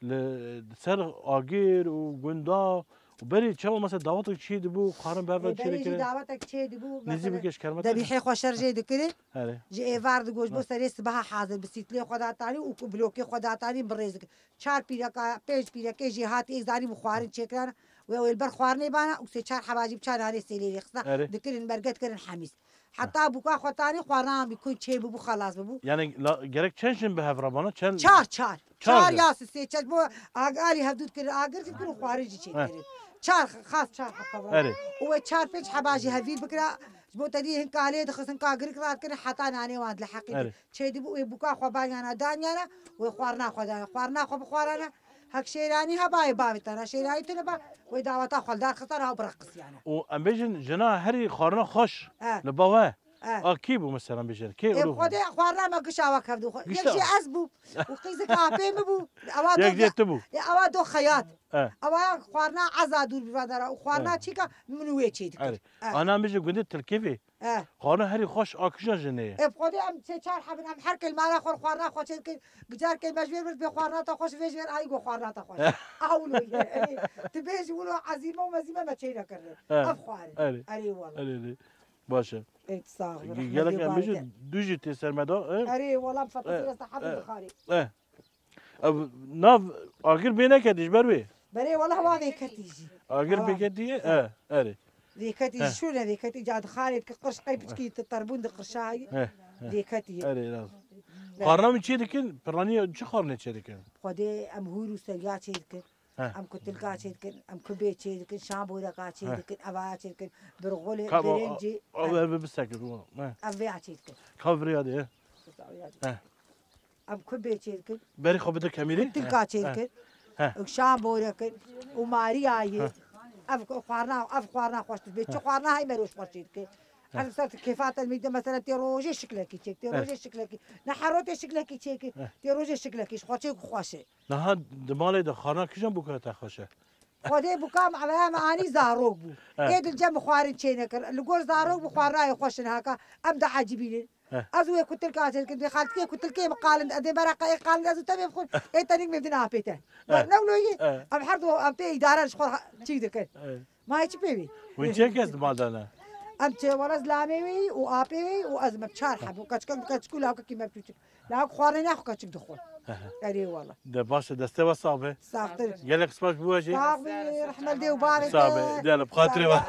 li ser agir û gunda û berê çawa mesela dawetek çê dibû, xwarin berve Ê, çê berê jî dikire. Dawetek çê dibû, Nêzî mesela, bike ji kermeta. Debîhê xwe şer jê dikirin. Erê. Ji êvar digot, ji bo Heh. Serê sibeha hazir bi sîtlê xwe datanî û ku blokê xwe datanî bi rêz dikin. Çar pîreka, pênc pîrekê jê hatî êk zanî bi xwarin çêkirana. Wê ew ê li ber xwarinê bana û sê çar heba jî bi çar nanê sêlê lê xistina. Erê. Dikirin berge dikirin hemîs. Heh. Heta bûka xwe tanî xwarina bî ku çê bibû xelas bibû. Yani la, gerek çend jin bi hev re bana? Çend? Çar, çar. Çar Çar jin. Ya sê çar. Bo ag-, alî hevdû dikirin, agir jî dikirin, xwarin jî çê Heh. Dikirin. Çar, xas çar heba. Erê. Û wê çar pênc heba jî hevîr bikira. Ji bo te dî hin kalê dixist, hin ka girik radikirin, heta nanê wan li heqî Erê. Çêdibû wê bûka xwe banyana, danyana, wê xwarina xwe dana. Xwarina xwe bixwarana, hek şêranî heba yê bavê te re. Şêranî tune ba, wê daweta xwe li dar xistana, ew bireqisiyana. Û em bêjin, jina herî xwarina xweş He. Li ba we. He. A kî bû mesela bêjin? Kê Ê û xwedê xwarina me gişa we kevdû xwe. Gişa Yek jî we. Ez bû. Û qîzik apê min bû. Ewa Yek do jê tu bû. Ê, ewa do xeyat. He. Ewa xwarina eza dûr bivadara. Û xwarina He. Çîka min wê çê dikir. Erê. He. Ana min ji gundê Tilkevê. Eh. Xana herî xweş a kîjan jinê ye? Ê, bi Xwedê em sê çar heb in, em her kel mala xwe xwarina xwe çêdikin. Gicar kê me ji vê vir bê xwarina te xweş, vê ji ver ayî go xwarina te xweş. Eh. Aha wilo ye. Ê, tu bêjî wilo ezîme û mezîme me çê nekirine. Eh. Ev xwarin. Erê. Erê wala. Erê, erê. Baş e. Ê, tu sax be, Ge-, rehmet gelek lê em bêjin, barike. Du jî tê ser me da, eh? Erê wala, em Eh. Fetisî resta hemî Eh. Bixarê. Eh. Ev nav agir bê neketî ji ber wê? Berê wela hewa vêketî jî. Agir Hewa. Bêketî ye? He. He, erê. Vêketî He. Jî şûne vêketî ca dixarê dike qirş qey piçkî te terbûn di qirşayî. He, he. Vêketî ye. Erê, rast. He. Xarna min çê dikin? Piraniya çi xarnê çê dikin? Xwedê em hûr û seriya çê dikin. He. Em kutilka çê dikin, em kubê çê dikin, şamboreka çê He. Dikin, evaya çê dikin, birxulê, Ka-, o, birincî, o, o, em, ev bisekir, o, he. Ev vêya çê dikin. Ka viriya de, he. He. Em kubê çê dikin. Berî xwe bide kemîrê. Kutilka He. Çê He. Dikin. He. Şamborekin û mariyayê. He. Ev xwarna, ev xwarna xweş dibê. Çi He. Xwarna hey meroş xweş çê dikin. He. Ev ser kêfa te mîde mesela tê rojê şiklekî çêk, tê He. Rojê şiklekî. Ne hero tê şiklekî çêkî, He. Tê rojê şiklekî ji xwe çêk xweş e. Niha di malê de xana kîjan bûka te xweş e? Xwedê bûka me, me anî zarok bû. Eh. Ê dilce min xwarin çê nekir. Li gor zarok bû xwarnayê xweş in haka. Em diecibînin. Eh. Ez wê kutilka çê dikin. Dê xaltikê kutilkê min qalin. Dê beraqa ê qalin ez û te bê bixwin. Ê tenîk min din apê te. Eh. Ne wilo yî? Eh. Em her du em pê îdare ji xwe çî dikin. Eh. Ma çi pê wî? Hûn çi kes di mal de ne? Em çê were zilamê wî û apê wî û ez me çar heb û keçikek di keçik û lawkekî me biçûçik. Lawk xwarinê xwe keçik dixwe. He he. Erê wala. De baş e, destê we sax be. Saxtir. Gelek spas bi we jî. Sax be, rehmet dê û bavê Sax be. Gel bi xatirê we.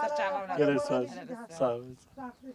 Sax be. Gelek spas. Sax be. Saxtir.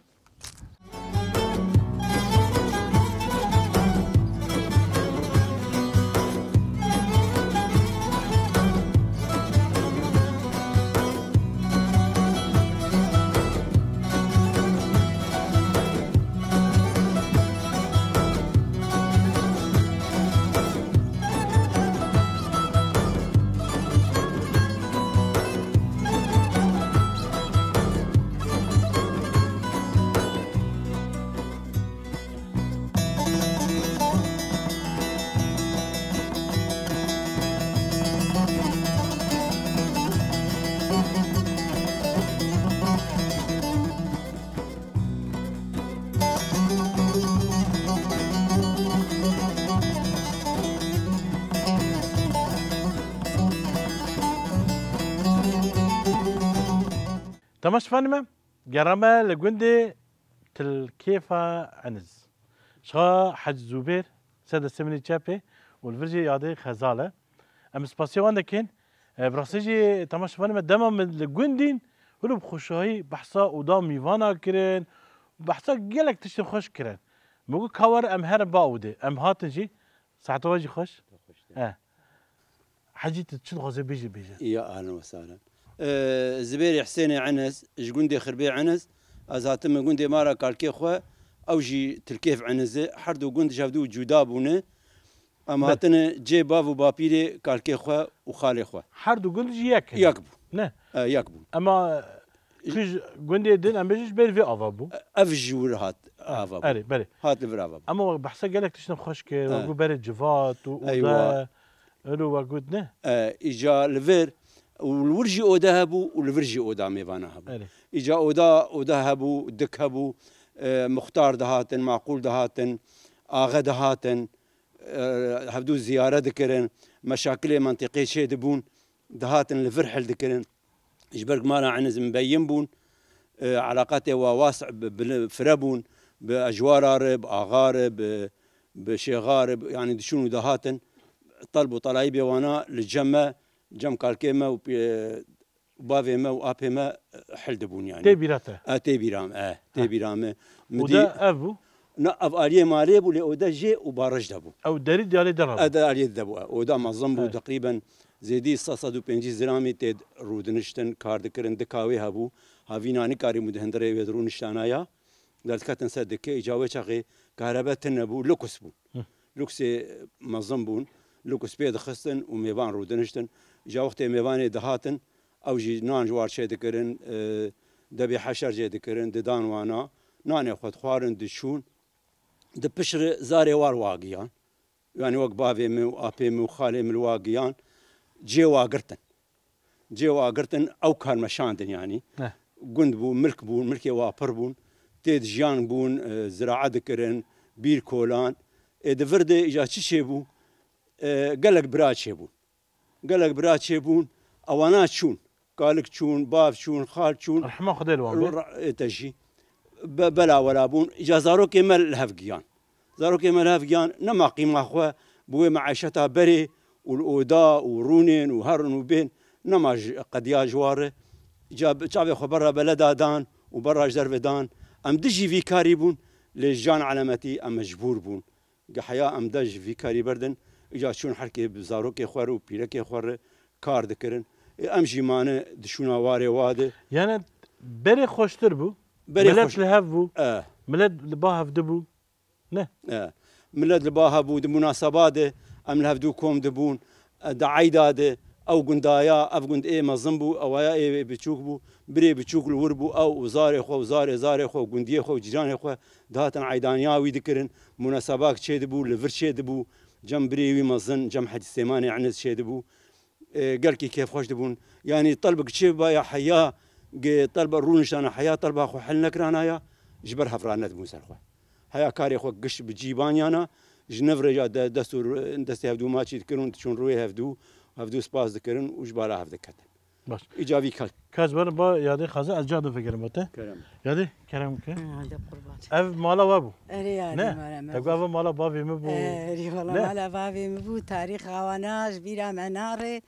Temaşevanê me, gera me li gundê Tilkêfa Eniz. Şixa Hec Zûbêr, ser destê min ê çepê û li vir jî yadê Xezal e. Em spasiya wan dikin. E, bi rastî jî temaşevanê me dema min li gundîn, hûn bi xweşahî behsa oda mîvana kirin, behsa gelek tiştên xweş kirin. Min got, ka were em herin ba odê. Em hatin jî, saeta we jî xweş. Xweş. E. Hecî, tu çi dixwazî bêjî, bêje. Ya, ahlen ve sahlen. Ee, Zibêrê Hisênê Eniz, ji gundê Xirbê Eniz, ez hatime gundê mala kalkê xwe, ew jî Tilkêf Eniz e. Her du gund ji hevdû cuda bûne. Em Be- hatine cê bav û bapîrê kalkê xwe û xalê xwe. Her du gund jî yek in. Yek bû. Ne? E, yek bûn. Ema Ji- tu ji gundê din, em bêjin, ji ber vê ava bû. Ev ji wir hat ava bû. Erê, belê. Hat li vir ava bû. Ema we behsa gelek tiştin xweş kir, we Ha. got berê civat û Eywa. ode, elo we got ne? E, îca li vir, û li wir jî ode hebû û li vir jî oda mêvana hebû. Erê. Îca oda, oda hebû, dik hebû, e, muxtar dihatin, maqûl dihatin, axe dihatin, e, hevdû ziyare dikirin, meşakilê mentiqê çê dibûn, dihatin li vir hel dikirin. Ji ber ku mala Eniz mibeyin bûn, e, eleqatê wa wasi bi, bi, fire bûn, bi ejwara re, bi axa re, bi, bi şêxa re, bi, yanî diçûn û dihatin. Telb û telayîbê wana li cem me, cem kalkê me û pê-, bavê me û apê me, e, hil dibûn yanî. Tê bîra te? E, tê bîra me, e, tê Ha. bîra me. Min Û dî de ev bû? Na, ev aliyê malê bû, lê ode jê û barij de bû. Ew derî diyalê de rabû. E, de aliyê de bû, e. Oda mezin bû, Evet. teqrîben zêdî sed, sed û pêncî ziramî tê rûdiniştin, kar dikirin, dika wê hebû. Havîna nikarîbû di hundirê wê de rûniştana ya. Derdiketin ser dikê, îca wê çaxê kahrebe tune bû, luks bû. Hı. Luksê mezin bûn, luks pê dixistin û mêvan rûdiniştin. Îca wextê mêvanê dihatin, ew jî nan ji war çê dikirin, e, debê heşer jê dikirin, didan wana. Nanê xwe dixwarin, diçûn. Di piştre zarê war wa giyan. Yanî wek bavê min û apê min û xalê min li wa giyan, cê wa girtin. Cê wa girtin, ew kar meşandin yanî. Heh. Gund bû, milk bûn, milkê wa pir bûn. Tê de jiyan bûn, e, ziraet dikirin, bîr kolan. Ê di vir de îca çi çêbû? E, gelek bira çêbûn. Gelek bira çêbûn, ewana çûn. Kalik çûn, bav çûn, xal çûn. Rehma Xwedê li wan be. Ra-, ê te jî. Be-, bela wela bûn. Îca zarokê me li hev giyan. Zarokê me li hev giyan, nema qîma xwe bi wê meîşeta berê û li oda û rûnên û herin û bên, nema ji qediya ji wa re. Îca bi-, çavê xwe berra beleda dan û berra ji derve dan. Em dijî vî karî bûn, lê ji can elemetî em mecbûr bûn. Ge heya em de ji vî karî berdin, îca çûn herkê bi zarokê xwe re û pîrekê xwe re kar dikirin. Ê, em jî mane di şûna warê wa de. Yani berê xweştir bû. Berê Milet xweş- li hev bû. E. Milet li ba hev dibû. Ne? E. Milet li ba hev bû, di munaseba de em li hev dû kom dibûn. E, di eyda de ew gundaya, ev gund ê mezin bû, ewaya ê biçûk bû, birê biçûk li wir bû, ew û zarê xwe û zarê zarê xwe û gundiyê xwe û cîranê xwe dihatin eydaniya wî dikirin. Munasebak çêdibû, li vir çêdibû, cem birê wî mezin, cem Hecî Sêmanê Eniz çêdibû. E, gelkî kêfxweş dibûn. Yanî telbik çê biba ya heya, ge telba rûniştana heya telba xwe hel nekirana ya, ji ber hev ranedibûn ser xwe. Heya karê xwe giş bi cî baniyana, ji nev re ya de-, dest û ru-, destê hevdû maçî dikirin, diçûn rûyê hevdû, hevdû spas dikirin û ji bala hev diketin. Baş. Îca vî ka- Ka ji ber ba yadê xaze ez ca difikirim te. Kerem. Yadê, kerem ke. Ha, de qurban. Ev mala we bû. Erê yadê Ne? mala me Te bû. got ev mala bavê min bû. Erê wala Ne? mala bavê min bû. Tarîxa wana ji bîra me nare.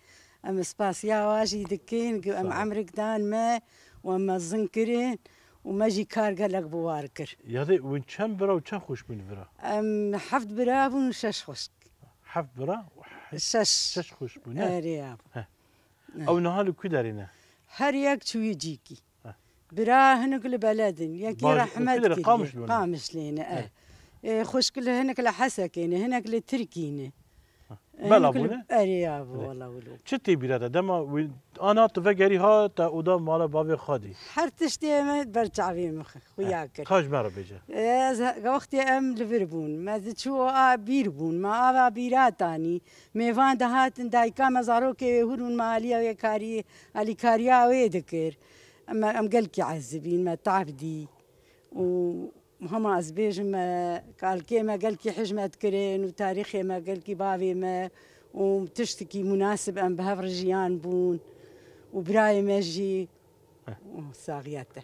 Em spasiya wa jî dikin, ku em Sağ ol. emrik dan me û em mezin kirin û me jî kar gelek bi war kir. Yadê, win çend bira û çend xweş bûn vira? Em heft bira bûn û şeş xweşk. Heft bira û he-, Şeş. şeş xweş bûn, ne? Erê ya. Heh. Ew niha li ku derê ne? Her yek çûyî cîkî. Heh. Bira hinek li beled in, yekî Baş-, rehmet ku derê? kiriye. Qamişlo ne? Qamişlê ne, Heh. e. E, xweşk li hinek li Hesekê ne, hinek li Tirkî ne. Heh. E, Bela hinek li bûne? Erê ya bû, Erê. wala wilo. Çi tê bîra te? Dema wî ana tu vegerî ha te oda mala bavê xwe dî. Her tiştê me ber çavê min xwe. Xuya kir. Ka ji me re bêje. Ez he-, wextê em li vir bûn, me diçû a bîr bûn, me ava bîra tanî. Mêvan dihatin, dayika me zarokê wê hûr bûn, me aliya wê karî, alîkariya wê dikir. Em, em gelkî ezibîn, me tab dî. Û hema ez bêjim, me kalkê me gelkî hijmet kirin û tarîxê me gelkî bavê me û tiştikî munasib em bi hev re jiyan bûn û birayê me jî. Saxiyete.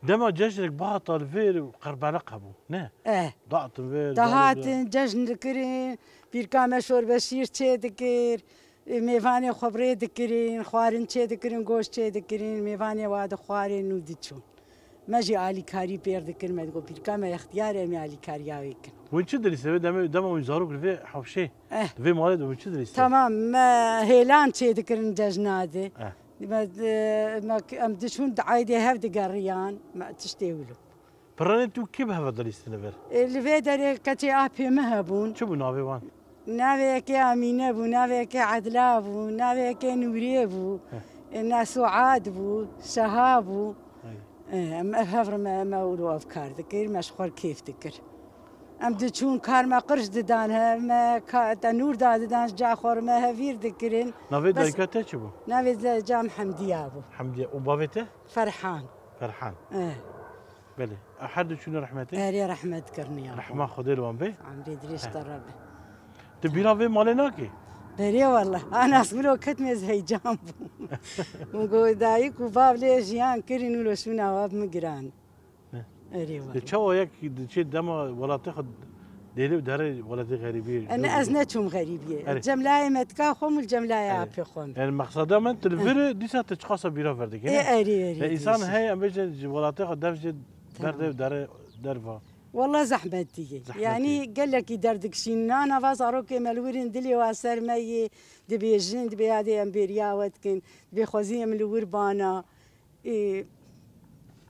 Dema cejnek bihata li vêr qerbeleq hebû, ne? Eh. Datin vêr, Dahatin, cejn dikirin, pîrka me şorbe şîr çê dikir, e, mêvanê xwe bi rê dikirin, xwarin çê dikirin, goşt çê dikirin, mêvanê wa dixwarin û diçûn. Me jî alîkarî pêr dikir, me digot, pîrka me extiyar e, em ê alîkariya wê kin. Hûn çi dilîstin? Wê demê, dema hûn zarok li vê hewşê, Eh. li vê malê de hûn çi dilîstin? Tamam, me hêlan çê dikirin cejna de. Eh. Me, me, em diçûn di aydê hev digeriyan, me tiştê wilo. Piranê tu kî bi hev ve dilîstin li vir? E, li vê derê keçê apê me hebûn. Çi bû navê wan? Navê yekê Amîne bû, navê yekê Edla bû, navê yekê Nûrê bû, Heh. e, ne Suad bû, Şeha bû. Hey. E, em ev hev re me, me wilo ev kar dikir, me ji xwe kêf dikir. Em diçûn kar me qirş didan, he, me ka-, tenûr da didan, ji ca xwe re me hevîr dikirin. Navê Bes dayika te çi bû? Navê de-, ca min Hemdiya bû. Hemdiye. Û bavê te? Ferhan. Ferhan. Eh. Belê. Her du çûne rehmetê? Erê rehmet kiriniya. Rehma Xwedê li wan bê. Emrê dirêj He. te re be. Tu bîra vê malê nakî? Berê wele. Anas wilo ketmê ez heyecan bûm. Min got dayik û bav lê jiyan kirin û lo şûna wa bi min giran. Ne. Erê Di wele. çawa yek diçê dema welatê xwe dêlê û derê welatê xerîbiyê. Ne, ez neçûm xerîbiyê. Erê. Cem layê metka xwe û cem layê Erê. apê xwe. Yani mexseda min tu li vir dîsa tu çiqasa bîra ver dikî, Ê, ne? erê, erê, Ya însan dîsa. heye em bêjin ji welatê xwe dev jê Tamam. berde û derê derva. Wele zehmetî ye. Zehmetî. Yani gelekî derdikişîn. Nana va zarokê me li wir in dilê wa ser me yê. Dibêjin, dibê ya dê em bêriya we dikin. Dibê xwezî em li wir bana. Ê,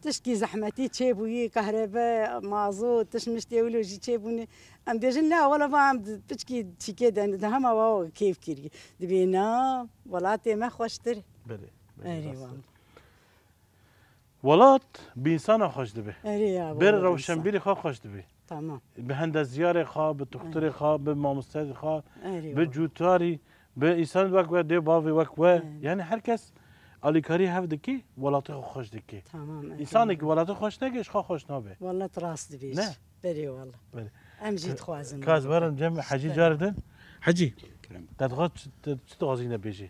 tişkî zehmetî çêbûyî, kahrebe, mazot, tişt miştê wilo jî çêbûne. Em dêjin, la, wele va em di piçkî çîkê de, di hema wa kêf kirî. Dibê na, welatê me xweştir. Belê, belê, Erê rast e. wan. Welat bi însana xweş dibe. Erê ya, Ber welat bi rewşenbîrê xwe xweş dibe. Tamam. Bi hendezyarê xwe, bi tuxtirê xwe, bi mamosteyê xwe, Erê bi wele. cûtarî, bi însan wek we, dê bavê wek we. Erê. Yani her kes alîkarî hev dikî, welatê xwe xweş dikî. Tamam, Însanê ki efendim. welatê xweş neke, ji xwe xweş nabe. Wele tu rast dibêj. Ne? Berê wele. Berê. Em jî dixwazin. Kaz werin cem Hecî Şikar. caridin. Hecî, Kerem. te dixwaz çi, te çi dixwazî ne bêjî?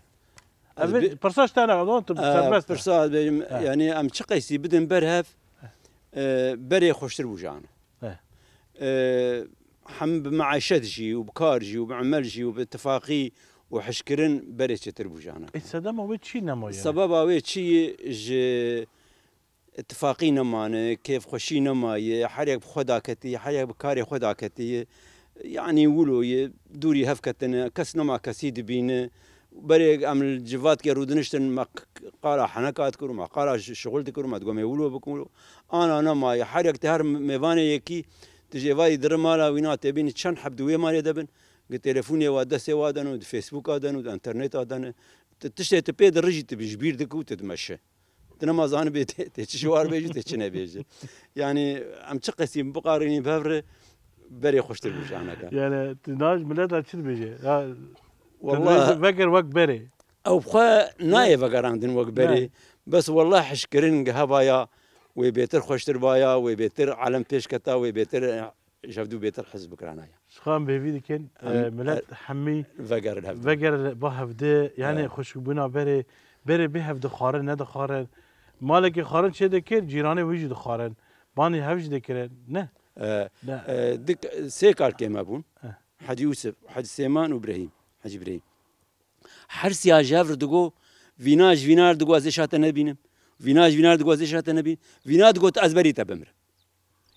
Ez Ev bi- pirsa ji te ne, tu Ee, serbest e. pirsa ez bêjim, He. yani em çi qeysî bidin ber hev, e, berê xweştir bû ji ana. He. E, hem bi meîşet jî û bi kar jî û bi emel jî û bi tifaqî û hişkirin berê çêtir bû ji ana. E, sedema wê çi nemaye? Sebeba wê çi ye? Ji tifaqî nemane, kêfxweşî nemaye, her yek bi xwe daketî, her yek bi karê xwe daketî. Yanî wilo ye, dûrî hev ketine, kes nema kesî dibîne. Berê em li civatkê rûdiniştin, me q-, qala heneka dikir û me qala şi-, şixul dikir û me digot, "Em ê wilo bikin, wilo." Ana nemaye, her yek te her mêvanê yekî, tu ji êvarî diri mala wîna tê bînî, çend heb di wê malê de bin, gi telefonê wa destê wa de ne, di Facebooka de ne, di interneta de ne. Tu tiştê tu pê dirijî, tu bi ji bîr dikî û tu dimeşe. Tu nema zanibê tê, tê çi ji war bêjî, tê çi nebêjî. Yanî em çi qesî biqarînî bi hev re berê xweştir bû ji aneke. Yani tu naj mileta çi dibêje? Ya, Wallah. Veger wek berê. Ew bi xwe nayê vegerandin wek berê. Nayê. Bes wallah hişkirin gi hevaya, wê bêtir xweştir baya, wê bêtir alem pêş keta, wê bêtir, e, ji hevdû bêtir hez bikirana ya. Ji xwe em bêvî dikin, Em, e, milet e, hemî vegerin hevdû. Veger ba hevdê, yani Evet. xweşikbûna berê, berê bê hev dixwarin, nedixwarin. Malekî xwarin çê dikir, cîranê wî jî dixwarin. Banî hev jî dikirin. Ne? E, Ne. e, dik, sê kalkê me bûn. Eh. Hecî Yûsif, Hecî Sêman û Brehîm. Hecî Brehîm. Her siya ji hev re digo, vîna ji vîna re digo, ez ê şate nebînim. Vîna ji vîna re digo, ez ê şate nebînim. Vîna digot, ez berî te bimirim.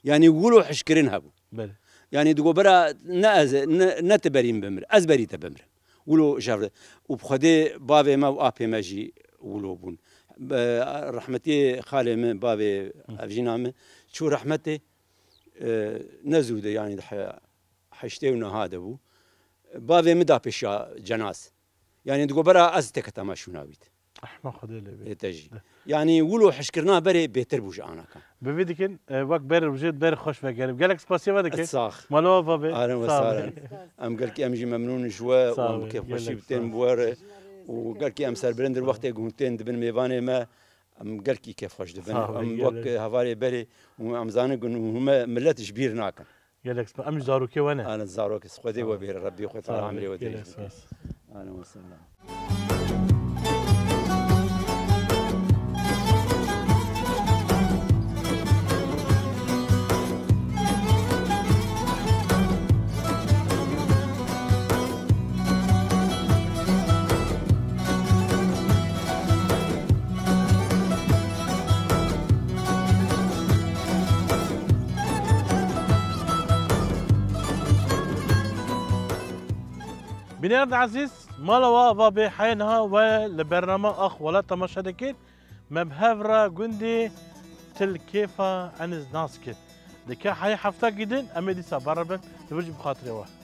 Yanî wilo hişkirin hebû. Belê. Yanî digo, bira ne ez, ne, ne tu berî min bimir, ez berî te bimirim. Wilo ji hev re. Û bi Xwedê bavê me û apê me jî wilo bûn. Be, rehmetiyê xalê min, bavê Hı. evjîna min, çû rehmetê, e, ne zû de, yanî di he-, heştê û neha de bû. Bavê min da pêşiya cenaz. Yanî digo, bira ez têketama şûna wî de. Ehma Xwedê lê bê. Ê te jî. De. Yanî wilo hişkirina berê bêtir bû ji anaka. Bi vî dikin, e, wek ber, jê ber xweş vegerim. Gelek spasiya we dikin. Sax. Mala we ve. Ahlen ve Sağ ol. sahlen. Em gelkî em jî memnûn ji we Sağ û em ol. bi kêfxweşî Gelek bi tên sağ ol. bi we re û gelkî em serbilind in wextê ku hûn tên dibin mêvanê me. Em gelkî kêfxweş dibin. Sağ ol, Em gelek. wek hevalê berê û em zanin ku hûn me millet ji bîr nakin. Gelek spas. Em ji zarokê we ne. Ana zarok, Xwedê we bêre, Rebbî xwe Sağ Teala ol, emrê we gelek dirêj bike. spas. Ana we sağ ol. Bînerên ezîz, mala we ava bê, heyê niha we li bernama Ax Welat temaşe dikit. Me bi hev re gundê Til Kêfa Eniz nas kir. Dike heyê heftekî din em ê dîsa beribin, li vir jî bi xatirê we.